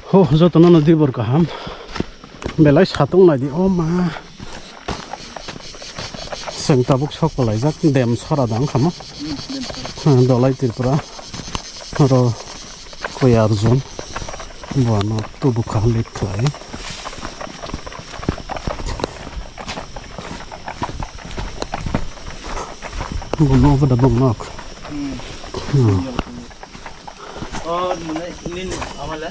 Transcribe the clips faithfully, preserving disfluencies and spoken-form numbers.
Ho, jotono no dibor kaham. Belai satung nai di, o ma. Chwng tabuk sok palaijak, dem sora da wngkha mo. Hmm, Dolai Tripura. Oro koi Arjun. Bono tubu kha lit khlai. Bono obo da bong nok. Hmm. Hmm. Oh, mane, nin amale?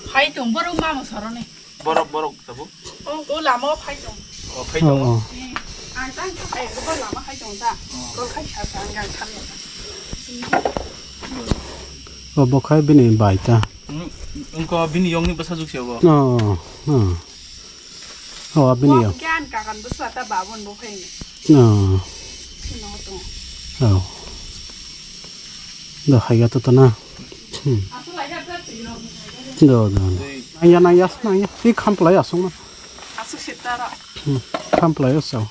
Phai tong, borok mama soroni. Borok, borok, tabo? Oh, o lama o phai tong. Oh, phai tong. Oh, oh. Eh, ang tang tang phai, o lama phai tong ta. Oh. Kol khai sa sa, ang gang sam ya. Oh, bo khai bini bai ta. Hmm, engko bini yongni bwsa juk se bo. Oh, oh. Oh, bini yong. Gan kakan bwsa ta babon bo khai. Oh. Sino to. Oh. Do haiga to tana. Hmm. Do, do, do. Nangya, nangya, nangya. Hi khamplai asung na. Asuk sitara. Hmm. Khamplai asung.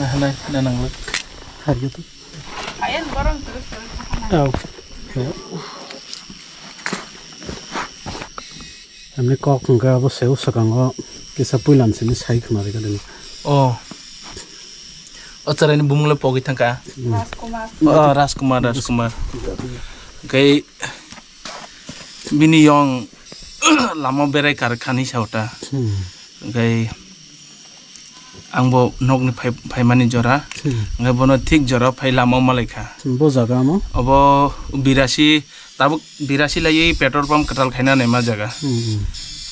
Na, na, na, nang lek. Haiga to. Ayan barang terus terus. Oh. Tamni kok hwnkhe abo se swkango kisa puilan simi sai khna rwgwlini. Oh. O chwraini bumung le pogwi thangkha. Hmm. Rajkumar. Oh, Rajkumar, Rajkumar. Hwnkhe bini yong lama berai karkha ni saota. Hmm. Hwnkhe Ang bo nokni phai-, phaimani jora. Hmm. Hwnkhe bono thik jora phai lama o malaikha. Hmm, bo jaga amo? Obo birasi, tabuk birasi laiwi petrol pump kwtal khaina naima jaga. Hmm, hmm.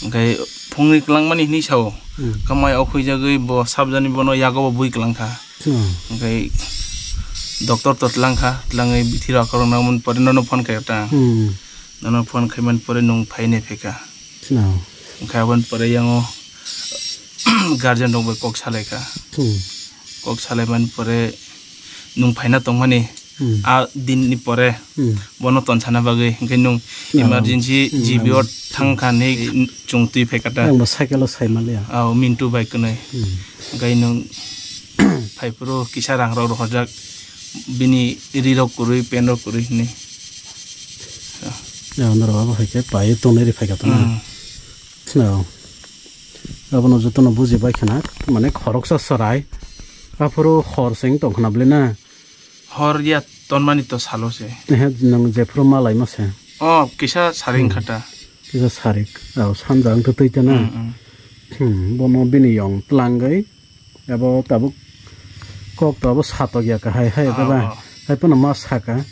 Hwnkhe phungni kwlangmani hinwi sao. Hmm. Kamai o khuijagwi bo sabjani bono yago bo bui kwlangkha. Hmm. Hwnkhe doctor to twlangkha, twlangwi bithi rok khoroknw mani pore nono phone khaikha ta. Hmm. Nono phone khaimani pore nwng phainai phaikha. No. Hwnkhe aboni pore yango guardian rok bai kok salaikha. Hmm. Kok salaimani pore nwng phaina tongmani Hmm. a dinni pore Hmm. bono tonsana bagwi hwnkhe nwng No. emergency Hmm. G B o Hmm. thangkha hinwi chwng twi phaikha ta. Ang bo cycle o sai manliya. Ao Mintu bai kwnwi. Hmm. Hwnkhe nwng phaiphuru kisa rang rok rohorjak bini ri rok kwrwi pen rok kwrwi hinwi. Norok abo hai khe pai tongnai ri phaikha tongna. Hmm. No. Abono jotono buji bai khna, mane khoroksa chwrai. Aphuru hor se wng tong khna bwle na? Hor ya tonmani to salo se. Ehe, nwng jephuru malaima se. Oh, kisa saring Hmm. khata. Kisa sarik. Ao sanja wng twi tana. Hmm, hmm. Hmm, bono bini yong tlangwi. Abo tabuk kok to abo satok ya kahai hai Oh, ba. Oh. Hai phano ma saka.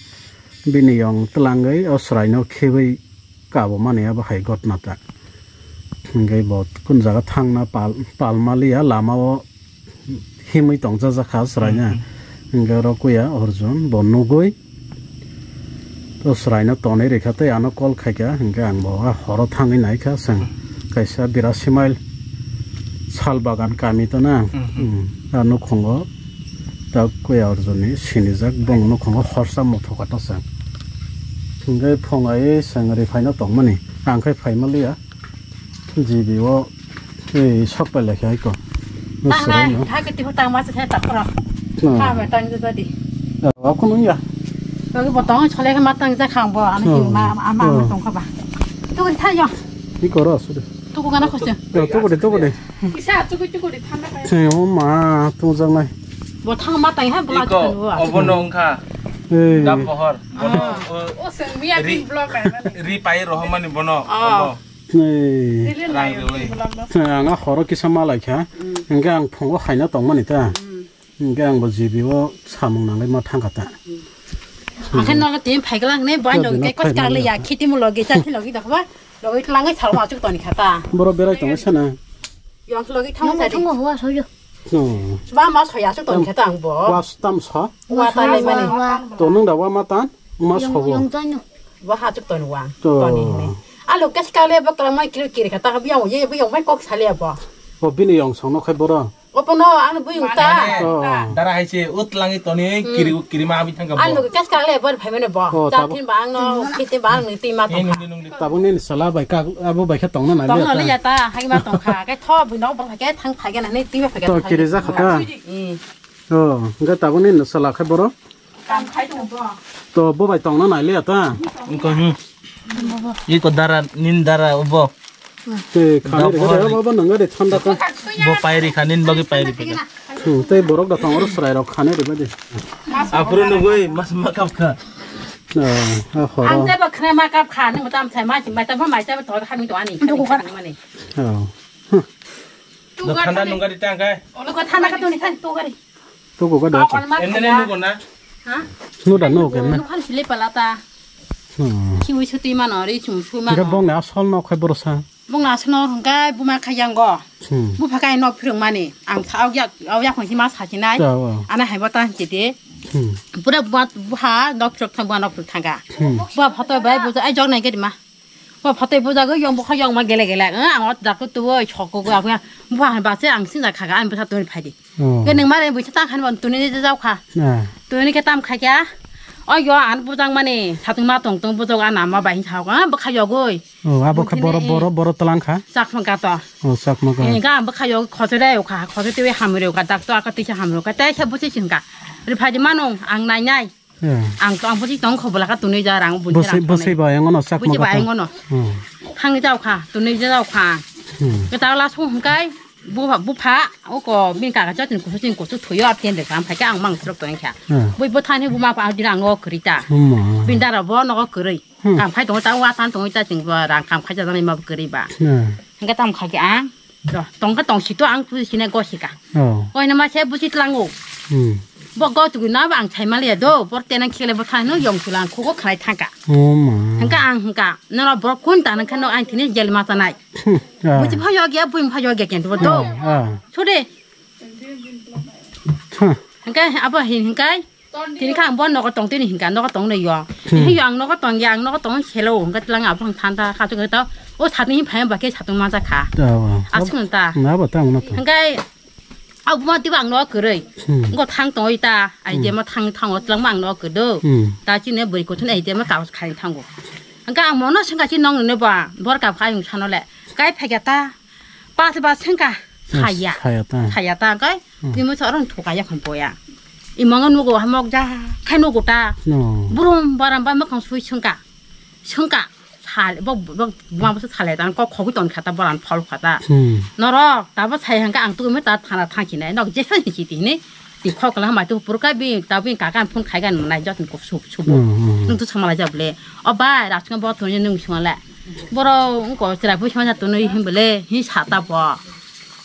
Bini yong tlangwi o chwraino khibwi kabo mani abo hai gotna ta. Hwnkhe bo kun jaga thangna pal, pal maliya lama o himwi tongjajakha chwraina. Hmm, hmm. Hwnkhe oro kuya Arjun bo nugwi. To chwraino tonwi rikha tei ano call khaikha, hwnkhe ang bo a horo thangwi naikha, chwng kaisa birasi mile sal bagan kami to na, Hmm, hmm. Hmm, a nukhungo ta kuya Arjunni sinijak, bong nukhungo horsa mothoka to chwng. Hwnkhe phungai chwng riphaino tongmani, ang khe phaima liya. G B o, ei, sok pai lai khe hai ko. Tang nai, Nusra no. Tha kiti ho tang ma se tha ta khoro. No. Tha ba tang je di. Abo khunu ya. Bagi botong chole khe ma tang je khang bo, ano Oh. Hi ma, ama, ama Oh. Tong kha ba. Tu kuri tha yo. Hi koro asu de. Tu ku gana khoste. Yo, tu kuri, tu kuri. Kisa tu ku, tu kuri tha na kha. Hey, o ma, tu jang nai. Bo thang ma tang ha, bla Iko, tu. Obo no wngkha. Hey. Da pohor. Bono, Ah. O, o, seng miya ri, pin block ai mani. Ri pai rohomani bono. Ah. Obo. Ei. Rang rewi. Ang a horo kisa ma lai kha. Mm. Hingke ang phungo haina tongmani ta. Mm. Hingke ang bo G B o samung nanglai ma thang kha ta. Mm. Akhe nono tini phai glak ne, bai Jodi nok no ke kot phai kale mani ya, ta. Khiti mo logi, chati logi, dakba. Logi tlangai salma chuk toni kha ta. Boro berai tongo sana. Yang logi thang Nang sa di. Thungo hua soyo. Hmm. Ba ma soya chuk toni kha ta ang bo. Was tam sa? Wa ta lai mani. Wa, wa. To nung da wa ma tan? Ma Yang, sobo. Yang tanya. Bo ha chuk ton wang. To. Toni ne. Alo kas kale bo kala mai kiri kiri kata bi yang ye bi yang mai kok sale bo. Bo bini yang song no khai boro. Opo no ano bi uta. To. Dara hai se ut langi toni Hmm. Kiri kiri ma abi thang ka bo. Ano kas kale bo phai mane bo. Oh, Ta tabo. Thin ba ang no, kitin ba ang ni ti ma Ni tong. Nungdi nungdi. Tabung ni sala bai ka abo bai kha tong na na Tong liya no ta. Liya ta, hai ma tong kha. Ke tho bi no bo ke thang phai ke na ni ti ma phai ke To thang. Kiri ja kha ta. Hmm. Oh, ga tabung ni sala khai boro. To bo bai tongna nai le ta. Ko, hmm. Iko dara, nin dara, obo. Te khani de, obo nang de thanda ka. Bo pairi kha, nin bagi pairi pega. Hmm, te borok da tong oro srai rok khani de bade. Aphuru nugui mas makap kha. Ah, ah, horo. Ang te ba khna makap kha, ning tam sai ma, mai ta ba mai ta ba thor kha mi to ani. Mane. Oh. Thanda nungari tang kai. Olo ko thanda ka to ni khan to gari. Tuku ka dok. Enne ne nugo na? Ha? Nuda nugo kenne. Nukhan sile palata. Hmm. Kiwi suti mano ri chum su mano. Ga bong na asol no khai borosa. Bong na asol no hwnkai buma khayango. Hmm. Bupha kai nok phirung mani. Ang sa au yak au yak hon hima sa chinai. Ana hai bota hon chete. Hmm. Pura buma buha nok phirok thang buma nok phirok thanga. Hmm. Bua photo bai buja ai jok nai gari ma. Bo photo bujago yong bokha yong ma gele gele. Ang o dakto tubo choko go aku. Bua ba se ang sinja khaga ang bwsa toni phaidi. Oh. Ke nang mare buisa ta khan bon tuni je jao kha. Ah. Tuni ke tam kha kya? O yo an bujang mani satung ma tong tong bujang an ama bai sa ko bwkha yogoi. Oh, abo kha boro boro boro talang kha. Chakma ka to. Oh, chakma ka. Eh, ga bwkha yog khoje dai kha, khoje tewe hamre ka dak to aka tisa hamre ka tai sa busi sin ka. Ri phaidi manung ang nai nai. Ang to ang busi tong khobola ka tuni ja rang busi. Busi busi ba yang ono chakma ka. Busi ba yang ono. Hmm. Thang jao kha, tuni jao kha. Hmm. Ke ta la sung kai. Bupha, bupha, oko bini kaka jotni kusu chini kusu thuyo, ap tende kam phaikhe ang mang throk tong kha. Hmm. Bui bwthani buma pa dira ang nogo kwrwi ta. Hmm. Bini dara bo nogo kwrwi. Hmm. Kam khai tongo ta, wa tan tongo ta, chwng bo rang kam khai jajani ma kwrwi ba. Hmm. Hingke tam kha khe ang, do, tong khe tong si to ang kusu sine go sika. Oh. Koi na ma se busi tlango. Hmm. Bo go tu na ba ang chai maliya do, bor tenang khele bwthani no yong tulang khugo khlai thangka. Oh ma. Hingke ang hingka, nono bor kun ta nang khe no ang tini jel ma tanai. Hmm. Ah. Buchi phayo gya, buim phayo gya kento do. Ah, ah. Sode. Huh. Hingkai abo hin hingkai. Tini kha ang bo nogo tong tini hingka nogo tong nei yo. Hmm. Hingyo ang nogo tong ya, ang nogo tong selo hingka tlang abo thanda kha tu kha. O satni hin phai ba ke satung ma ja kha. Ah, ah. Asung ta. Na ba tang na to. Hingkai Au buma tiba ang no kwrwi. Hmm. Ngo thang tongoi ta, ai Hmm. je ma thang thango twlang ma ang no kwdo. Hmm. Ta chini bwrwi kuthun ai je ma kaos khai thango. Hingke ang mono sengka chi nong ne ba, bor ka phai ung sano le. Kai phai ta, pa se ba sengka, Hmm, saya. Saya ta. Saya ta kai, Hmm. bimo sa rong thuka ya khon poya. I mongo nugo hamok ja, khai nugo ta. No. Burum baram ba makang sui sengka. Sengka. Sal, bo, bo, bo, buma bo se salai dan kok khogwi ton khata boran phol khata. Hmm. Norok, tabo sai hangka ang tugui ta thana thangkhinai. Nok jesa ni chiti ni. Ti khok la mai tu purka bi, ta bi kakan phun khaigan manai jot ni kok sup, sup. Hmm, hmm. Nung tu samalai jable. O bai, raskan bo tuni nung sungale. Boro, ngko chira pui sungale tuni himbele, hi sata bo.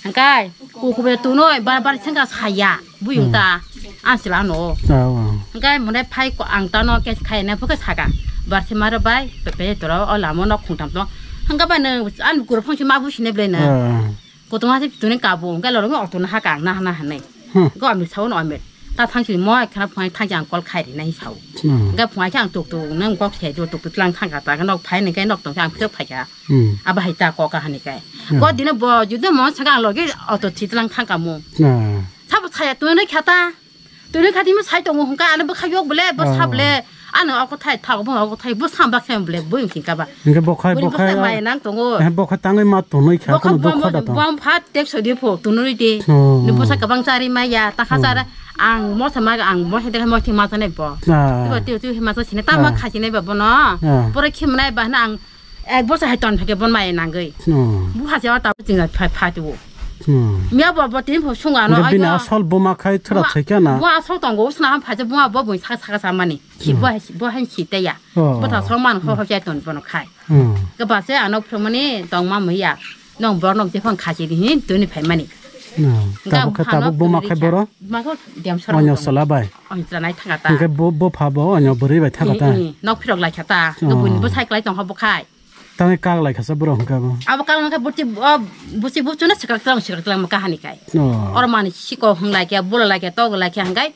Hingkai, kukube tunoi bar bar sengka saya, buyung Hmm. ta, ang sila no. Ah, ah. Hingkai mone phai ko ang ta no ke khai na phuka saka. Bar se maro bai, pe pe toro o lamo no khungtam to. Hingka ba no, ang guru phang si ma bu sine ble na. Ah. Kotoma se tuni kabu, hingkai loro ngo tuni ha kang na na hanai. Hmm. Go ami sao no ami. Ta thang si mo khana phang thang ang kol khai ri nai sao. Hmm. Hingkai phang ang tuk tuk nang kok se tuk tuk lang thang ka ta no phai ne kai nok tong ang phai ka. Hmm. Abo hai ta kok kahani kai. Hmm. Ko dine bo jude mo saka logi auto thitlang thang kamu. Ah. Sabo saya tuni khata. Tuni khati mo sai tongo hungka ano bwkha yok bole bo Ah. Sable. Ano ako thai thak bo ako thai bo samba khem bole bo yung kaba. Hingke bokhai, Boni bokhai, bokhai mai nang tongo. Eh, bokhai tangwi ma tonwi kha Bokhai kono bom, dukha da tong. Bom phat tek sodi pho tunuri de. Oh. Ni bosa kabang chari maya ta kha Oh. Chara ang mo sama ang mo hede mo thima sane bo. Ah. Tiba tiu tiu hima sa sine ta ma Ah. Kha sine ba bono. Ah. Pore khim nai ba na ang Ek bosor hai ton phai khe bon mai nangwi. Hmm. Bu ha jao ta jing phai phai tu. Hmm. Miya bo bo tin pho sunga no Hingke ai bini bo. Asol buma khai thwra Buma- thai kha na. Buma asol tongo usna ham phai je buma bo bui saka saka samani. Si Hmm. Bo hai bo hai si te ya. Oh. Bo ta song man ho ho jai ton bono khai. Hmm. Ke ba se ano phro mani tong ma mui ya. Nong bor nok je phang kha si di hin tuni phai mani. Hmm. Hingke Tabuk khe phano tabuk buma tuni khai kha. Boro. Buma kho diam sor Onyo tong. Sala bai. Onyo sala nai thanga ta. Hingke bo bo pha bo onyo bwrwi bai thanga ta. Hmm, hmm. Nok phirok lai kha ta. Oh. Ke buni bo sai klai tong ho bo khai. Tangwi kak lai khasa borok hwnkha bo. Abo kak wngkha buchi, o, buchi buchuna swkak twlang swkak twlang kahani kai. Oh. Oro mani siko hwnglai khe, bula lai khe, tok lai khe hwnkhe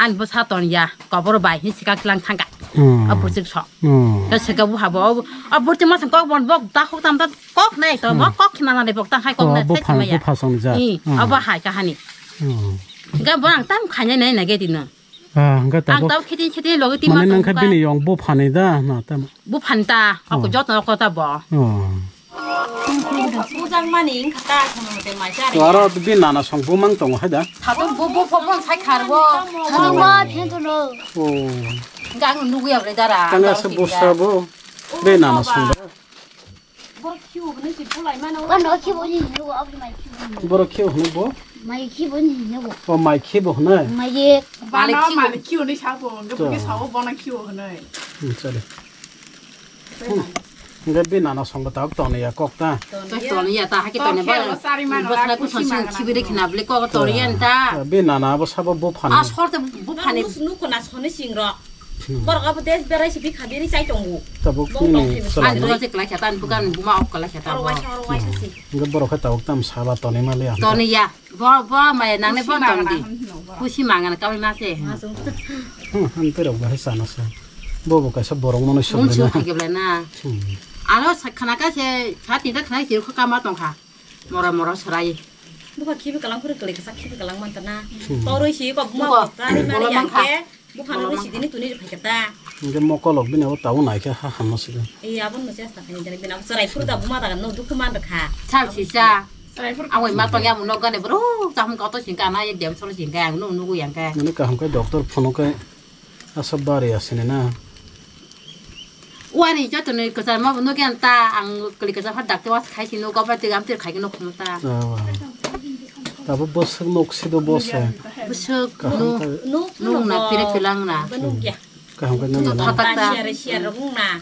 ani bwsa ton ya, kobor bai hin swkak twlang thangka. Hmm. O buchuk sok. Hmm. Khe swkak buha bo, o, o buchuk ma kok bon bok da kok tam da kok nai to, Hmm. Bok kok khima nai bok tang hai kok Oh, nai bupha, sai khima ya. Bupha song ja. I, Hmm. Abo hai kahani. Hmm. Ga borang tam khainai nai nai ge dino. Ah, hwnkhe Ang tabuk tau khiting khiting logi tima mane nang kha tongkha. Bini yong buphani da, na tamo. Buphani ta, ako Oh. Jotno ko ta bo. Oh. Bujak mani wngkha ta, sono mote mai chari. To aro bini nana song bumang tongo hai da. Thatung bo, bo, bo, bo, sai khar bo. Thatung bo, phiya tono. Oh. Gang nugwi abre dara. Tang asa bosra bo. Bini nana song da. Borok khiu hwnwi si bulai mano. Borok khiu hwnwi si bulai mano. Borok khiu hwnwi bo? Mai khiu hwnwi si bulai mano. O mai khiu bo hwnwi? Mai ye. Bano malik khiu hwnwi sabo, hwnkhe bwkhe sabo bono khiu hwnwi. Hmm, chale. Hmm. Hwnkhe bini nana songbo tabuk toniya kok ta? Toniya ta, hake toniya ba. Bwsla kuson sing khibi de khina bwle kok toniya ta. Bini nana bo sabo buphani. A sor te buphani. Nukho na soni sing ro. Hmm. Borok abo des berai si bikha bini chai tongo. Tabuk bong nini tong si. Ani bukan si kelai khata, ani bukan buma ok kelai khata. Oro waisa, oro waisa si. Hingke borok khe tabuk tam saba tonwi maliya. Tonwi ya. Bo, bo maya nangne bo tongdi. Kusi mangana kawi ma se. Hmm, han terok bahai sana sa. Bo bo kaisa borok mano song. Mun song na. Thangke bela na. Hmm. Alo sa khana ka se, sa tinta khana se ko kama tongkha. Mora mora sarai. Buka khibi kalang khuri kali kasa khibi kalang mantana. Hmm. Toroi si ko buma. Buka. Tari mari yang ke. Buphano ni sidini tuni phai kata. Hingke mokolok bini abo tabuk nai khe ha hamno sidi. Ei, abon no chesta kani jani bini abo chwrai phuru da buma daga no dukhu man rwkha. Chal sisa. Chwrai phuru. Awai ma tong ya muno gane bro, chahum ka to singka na ye dem solo singka ang no nugu yang khe. Mane kaham khe doctor phono khe asa bari asini na. Wari joto ni kwchar ma no gyan ta ang kali kwchar pha doctor was khai sino gobra te gam te khai no khum ta. Awa. Tabo bwswk nuk sido bose. Bwswk kaham nuk, khe nuk nung na pire pilang na. Nuk ya. Kaham khe nuk na. Thatak ta. Siar siar rok nung na.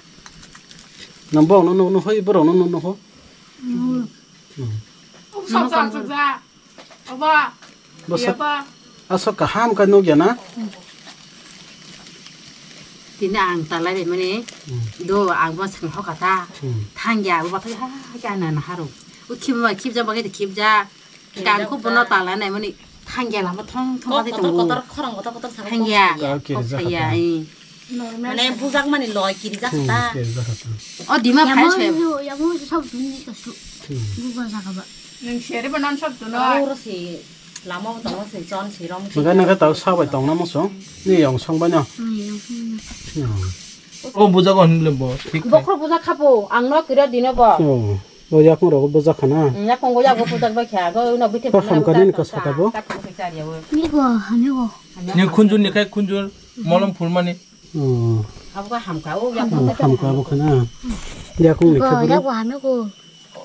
Nang bo no no no hoi boro no no no ho. Hmm. Bwswk aswk kaham khe nuk ya na. Tini ang talai bai mani do ang bo swng hokha ta. Hmm. Thang ya bo bathai ha ha na na haro. U khim ma khip ja ba khe khip ja. Kang khub bono tala nai mani thangya lama thong thong kotor, kotor, khorang kotor, kotor saka thangya. Kok saya, eh. Mane bujak mani loi kiri jak ta. Hmm, kiri jak ta. O dima phai se. Yamo sob duni kasu. Hmm. Buba jaga ba. Nung sere ba non sob duno. Oro se lama o tongo se chon se rom se. Maga naga tau sabai tong namo song. Ni yong song ba no. Hmm, yong song. Hmm. O bujak on le bo. Bokro bujak khapo. Ang no kira dino bo. Oh. O yakung rogo bujak khana? Mm, yakung go yago bujak bai kha, go no bwtwi. Ko hamkani ni ko saka bo? Ni go, hami go. Ni khunjur ni khai khunjur, molom phulmani. Oh. Abo go hamkha, o yakung. Oh, hamkha bo khana. Yakung ni khai. Yago hami go.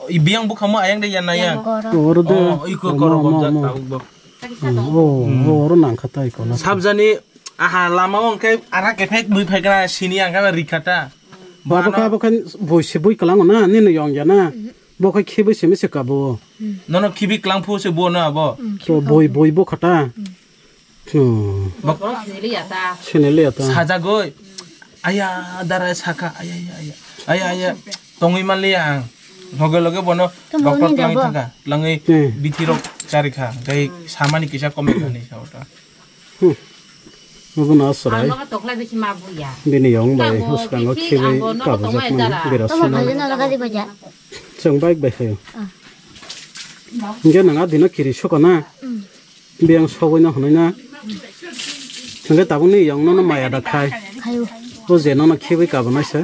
I biyang bukhamo ayang de yan na yang. Oro de. Oh, iko koro bujak tabuk bo. Oh, oro nang kha tai ko na. Sabjani. Aha, lama o hwnkhe ara kephek bui phaikha, sini ang khe rikha ta. Bo abo khe, abo khe bui se bui kwlango na, nini yong ya na. Bo khe khibi simi se kabo. Nono khibi kwlang phu se bo no abo. To bui, bui bo khata. Hmm. Bo sini liya ta. Sini liya ta. Sajagoi. Aya, dara sakha. Aya, aya, aya. Aya, aya. Tongwi man liya ang. Loge loge bono doctor twlangwi thangkha. Twlangwi bithi rok charikha. Tei samani kisa komikha ni sao ta. Hmm. Obo no aswrai. Ang nogo toklai bisi ma buya. Bini yong bai hwskango khibi kabujak mani bera swnam. Chwng bike bai khaio. Hwnkhe nwng a dino kiri sokona. Biyang sogwi no hwnwi na. Hwnkhe tabukni yong nono maya da khai. O je nono khibi kabunai se.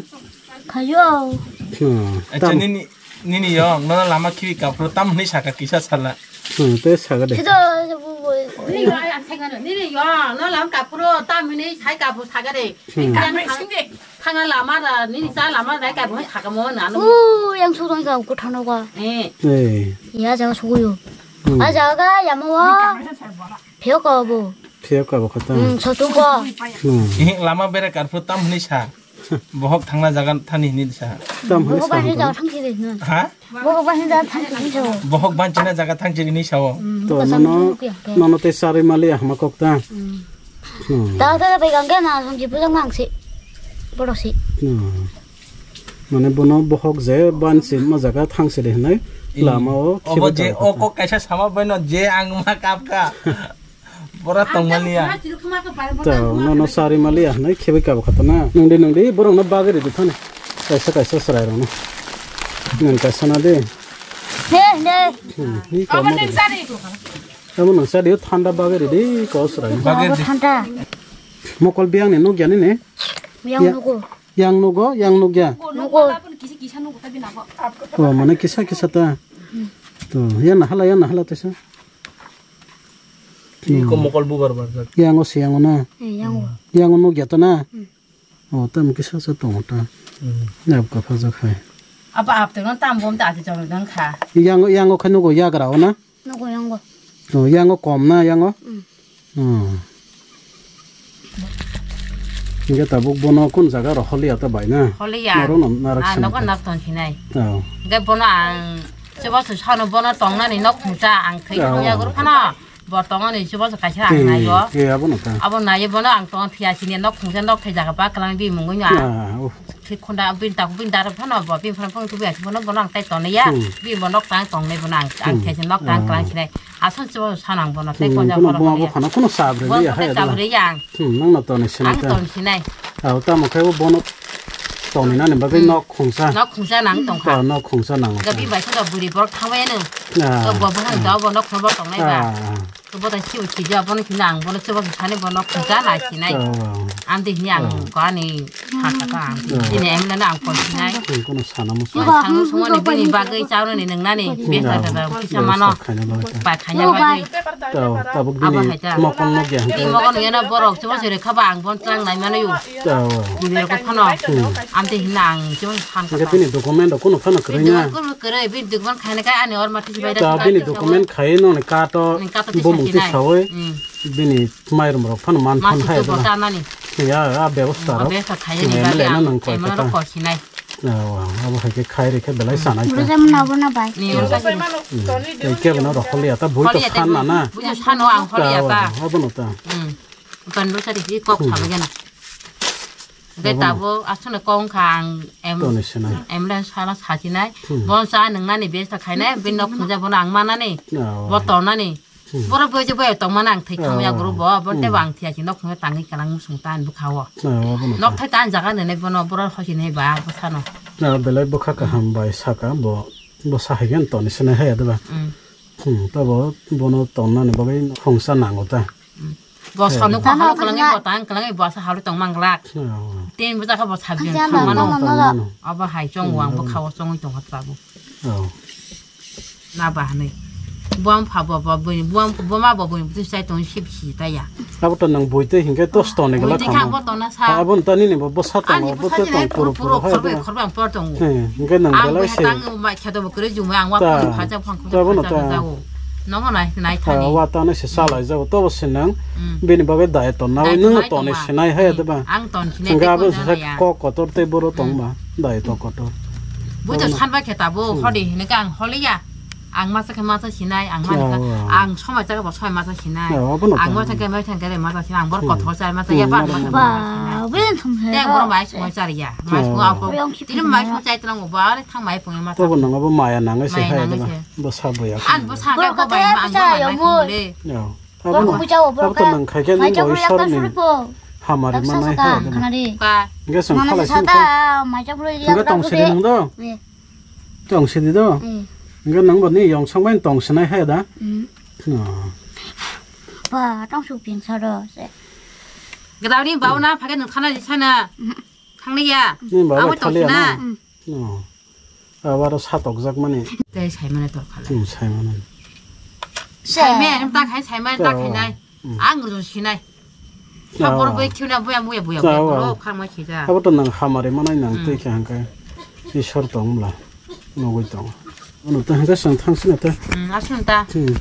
Khayo. Hmm. Acha tam- nini, nini yong, nono lama khibi kaphuru tam hwnwi saka kisa sala. Hmm, te saka de. Khido, bu, bu. Nini yong, nini yong, no lama kaphuru tam hwnwi sai kaphuru saka de. Hmm. Thang, thang, thang lama da, nini cha lama da kaphuru saka mo na no. U, yang su dong ka kuthano ka. Eh. Eh. Ya jaga suguyo. Hmm. A jaga ya mo wa. Pheo ka bo. Pheo ka bo khata. Hmm, sotu ko. Hmm. Eh, lama bere kaphuru tam hwnwi sa. Bohok thangna jaga thani hini sa. Tam hini sa. Bohok bani jaga thangsi de na. Ha? Bohok bani jaga thangsi de sa. Bohok banchina jaga thangsi hini sa o. To nono, nono te sari mali ahma kok ta. Hmm. Da da bai gang na songji bujang mang si. Bodo si. Hmm. Mane bono bohok je banchi ma jaga thangsi de hinai. Hmm. Lama o. Obo je o kok kaisa sama bai no je ang ma kap ka. Bora tongmani ya. To, no, no, sari mali ya, nai khibi kabo khata na. Nungdi, nungdi, borok no bagwi ridi thani. Kaisa, kaisa srai rok no. Nang kaisa na de. He, he. Hmm, hi kamo de. Abo nang sari thanda bagwi ridi, ko srai. Bagwi ridi. Thanda. Mokol biyang ni nuk ya ni ne? Biyang nugo. Yang nugo, yang nugya. Nugo. Oh, mane kisa kisa ta. Hmm. To, yana hala, yana hala tesa. Iko mokol bubar barjak. Yango se yango na. Eh, yango. Yango nukya to na. Hmm. O, tamo kisa sa tongo ta. Hmm. Nab ka phajak hai. Aba apte no tam bom ta ati chong dang kha. Yango, yango kha nugo yagra o na. Nugo yango. To, yango kom na yango. Hmm. Hmm. Hingke tabuk bono kun jaga rok holiya ta bai na? Holiya. Noro no narak. Ah, sina nogo ta. Nak ton sinai. Oh. Hingke bono ang chubachu sano bono tongnani nok khungsa ang thwi khungya guru phano. Bo tongani chubachu kaisa ang naiyo. Ke abo no ta. Abo naiyo bono ang tong thwiya sini nok khungsa nok thai jaga ba klang bi mungwi no ang. Ah, oh. Thik khunda bini tak bini dara phano bo bini phano phone tubi asuk bono bono ang tai tonliya. Hmm. Bini bo nok tang tongnai bono ang ang Hmm. thai nok tang Ah. klang sinai. Asal chubachu sanang bono tai Hmm, konja kono bono buma bo holiya. Khana kono sab re Bono ya, hai tai da. Sab re yang. Hmm, nang no toni sinai Ang ta. Toni sinai. Au tamo khe bo bono toni nani bagwi Hmm. nok khungsa. Nok khungsa nang tongkha. Ah, nok khungsa nang. Gabi bai sa buri borok thangbai no. Ah. Bo bo hang da bo nok khungsa tongnai ba. Ah. Bo ta siu sija bono kina ang bono chubachu sani bono khungsa na sinai. Oh. Amdi hini ang Oh. ko ani hakha ta ang. Oh. Ini em na ang ko sinai. Tei kono sana musa. Ang sanu sungoni bini bagwi chaunani nwngnani Hmm. besa ta ta kisa Bebas mano. Khaina bagwi ta. Ba khaina bagwi. Tao, tabuk Abo bini hai ta. Mokol no gyan Bini ta. Mokol no yana borok chubachu re khaba ang bon chang nai mano yu. Tao. Bini rok phano. Hmm. Amdi hini ang chubachu san Hingke kha. Bini document rok kono phano kwrwi na. Bini document kwrwi, bini document khaina kha ani or mati bai da. Tao, bini document khai no ni kato Ni kato bumung tisa tisa sinai. Sawi. Hmm. Bini mairum rok phano man phano Masi hai tu da. Bota nani. Ya, ya, bebosta rok. Bebosta khai ni M L A bali no ang nang koi kota. Ko sinai. Ya, wa, abo hai khe khai rikhe belai sanai khe. Bujam na bo na bai. Ni Hmm. Tei kebo no rok holiya ta bui to Holiya ta san na na. Bui to san no ang holiya ta. Abo no ta. Hmm. Ban lo sari ki kok Hmm. Sabai gana. Abo no. Tabo asuna kong kha ang em. To ni sinai. Em len sala sasinai. Hmm. Bon sa nang nani besta khainai, bin nok khungja bono ang manani. Ya, wa. Bo tonani. Hmm. Borok bai je bai tongmani ang thai khamya Ah. Guru bo, bo tei Hmm. bang thia si nok khungwi tangwi kanang musung ta ani bwkha o. Ah, abono Nok ta. Thai ta ani jaga nene bono borok hosi nai ba bwsano. Ah, belai bwkha Hmm. Kaham bai saka bo, bo sahaigen toni sinai haya diba? Hmm. Hmm, tabo bono tonnani bagwi khungsa nango ta. Hmm. Bo Eh. Sanu ko halo kwlangwi bo tang kwlangwi bo sa halo tong manglak. Ah. Tin bwsa kha bo sabjin Acha, thang mano. Mano, mano. Abo hai chong wang Hmm. Bwkha o chongwi tong kha tabuk. Oh. Na ba hwnwi. Buam pha bo, bo, bini, buam, boma bo bini bwtwi chai tong sip si ta ya. Abo to nang bui twi hinkhe to stone gala Bui twi khamo. Kha bo to na sa. Abo ta nini bo bwsa Ani tongo, bo bwsa to jine tong puru puru puru puru hai khorbai, ba. Khorbai ang por tongo. He, hinkhe nang Ang belai bui se. Tang mai khe to bo kwrwi jumai ang wa Ta. Khorbai phacha phang Ta khorbai bono phacha ta. Jago. Nomo nai, nai Ta thani. Wa ta nai se salai jago, to bo se nang. Hmm. Bini bagwi dai ton na, Dai nwng ton to nai ni tongma. Sinai hai Hmm. Da ba. Ang ton sinai Hinkhe tei abo kon se jana ya. Kok kotor tei boro Hmm. Tong ba, dai to kotor. Bui to Tong. Sanbai khe tabo Hmm. Hodi hinwi khe ang holiya. Ang masa khe masa sinai, ang mani khe, Oh. Ang somai chakhe bo somai masa sinai. Oh, abono Ang ta. Masa khe masa khe masa sinai, ang bor Hmm. Kothor chai masa Hmm, ya ba masa masa masa. Ba, sinai. Bini thum he Tei ba. Bor mai somai char ya. Mai Oh. Somai apo. Bini mai somai chai tlang ba, are thang mai pung masa. Tobo nang abo maya nang se Maya hai nang da ba. Se. Bo sa bo ya. An bo sa Bor khe ko bai khe ma ang bo sa mai yo nang mo. Le. Yo. Bor Abono. Ko buja o bor Abo to ka. Nang khai khe Mai nang bo chakro isor yak ni. Suri po. Hamari Yak manai sasa hai ka da ba. Khana ri. Ka. Ge sang Mana khala sasa sing ta, ka. Mai chakro yak Ge tong suri nang do. Ye. Tong sidi do. Hmm. Hingke nang bo ni yong song bai tong sinai hai da. Hmm. Oh. Ba, tong su pin sa do se. Gdauni bau na phage nung khana di sana. Hmm. Thangli ya. Ni bau Abo bai tong thali ya sina. Na. Hmm. Oh. Abaro satok jak mani. Tei sai mane tor khala. Hmm, sai mani. Sai me, em ta khai, sai mane ta khai nai. Hmm. Ang rw sinai. Sabor bai khiuna buya buya buya buya boro khangma khija. Abo to nang hamari manai nang tei khe hangkhe. Isor tong bla. Nugui tong. Ano to hangkhe sang thang sina ta. Hmm, asun ta. Hmm.